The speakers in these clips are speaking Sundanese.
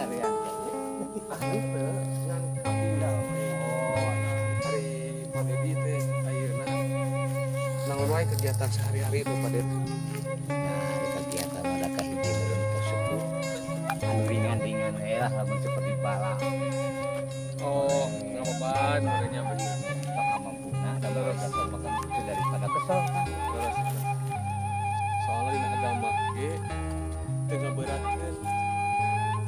Larian teh. Ah henteu ngan katinggal we. Oh, Ari Pak Dedi teh ayeuna naon wae kegiatan sehari-hari itu Pak Dedi? Nah, di kegiatan ada kahiji meureun tos sepuh. Anu ringan-ringan we lah lamun seperti bala. Oh, ngapapan merenya bener. Pakamampuna da jatuh makan itu daripada kesel. Terus soalnya dina agama ge teu ngaberatkeun.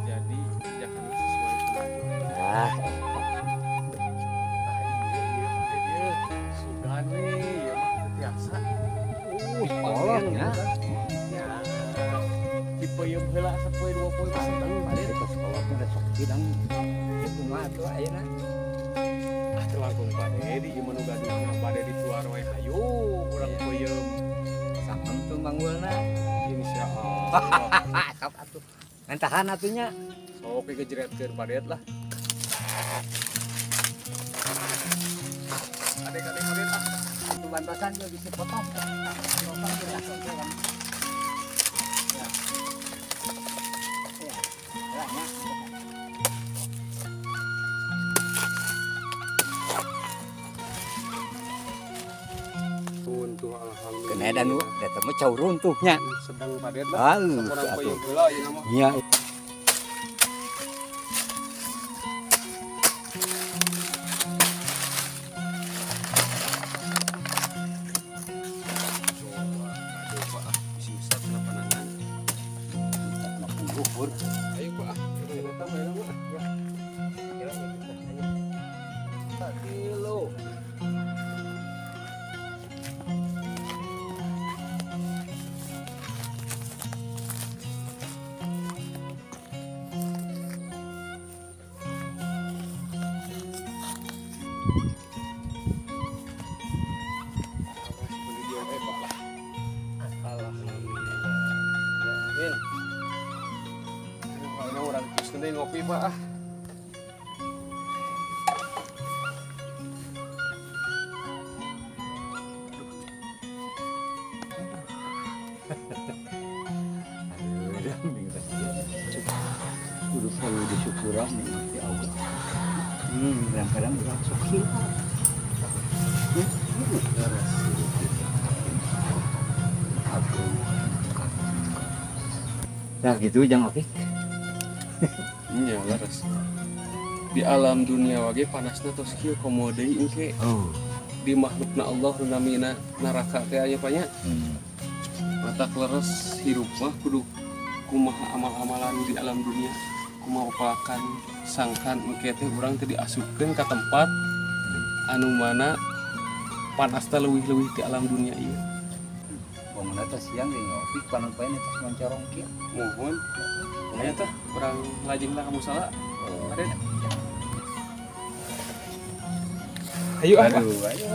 Jadi kerjakanlah sesuai kemampuan. Ah, Tah ieu ieu Pak Dedi ieu sugan we ieu mah teu tiasa. Kolot nya. Ya. Dipeuyeum heula sapoe dua poe mah seneng Pak Dedi. Tos kolot mah sok kidang. Ieu kumaha atuh ayeuna? Ah teu langkung Pak Dedi ieu mah nu gaduhna Pak Dedi tuar we hayu urang peuyeum. Sakem tuh manggulna. Insyaallah. Sok atuh. Ngan tahan atuh nya. Sok we gejeretkeun Pak Ded lah. Adek-adek Pak Ded ah. Itu bantosan juga bisa potong. Potong kita kan. Ya. Ya. Lah nya. Runtuh alhamdulillah. Kena dan nu eta mah cau runtuhnya. Sedang Pak Ded lah. Aduh, Sakurang atuh. peuyeum heula ieu mah. Nya. Coba aduh Pak ah bisi usap na panangan. Luhur. Ayo Pak ah, kita eta mah mah. Ya. Kilo. Awas beli dia Pak lah. Alhamdulillah. Amin. Aduh, ayeuna urang teruskeun deui ngopi Pak ah. Aduh, dah minggu kudu selalu disyukuran nikmati Allah. Kadang-kadang urang sok hilap. Leres. Nah gitu jangan oke. Iya, leres. Di alam dunia wage panasna tos kieu komo deui engke Oh. di makhlukna Allah nu namina neraka teh aya nya. Matak leres hirup mah kudu kumaha amal-amalan di alam dunia kumaha pepelakan sangkan engke teh urang teh diasupkeun ka tempat anu mana panasna leuwih-leuwih di alam dunia ieu. Bangun teh siang ge ngopi panon poe tos moncorong kieu. Mohon aya teh urang lajengna ka musala. Oh. Ayo ah. Aduh, ayo.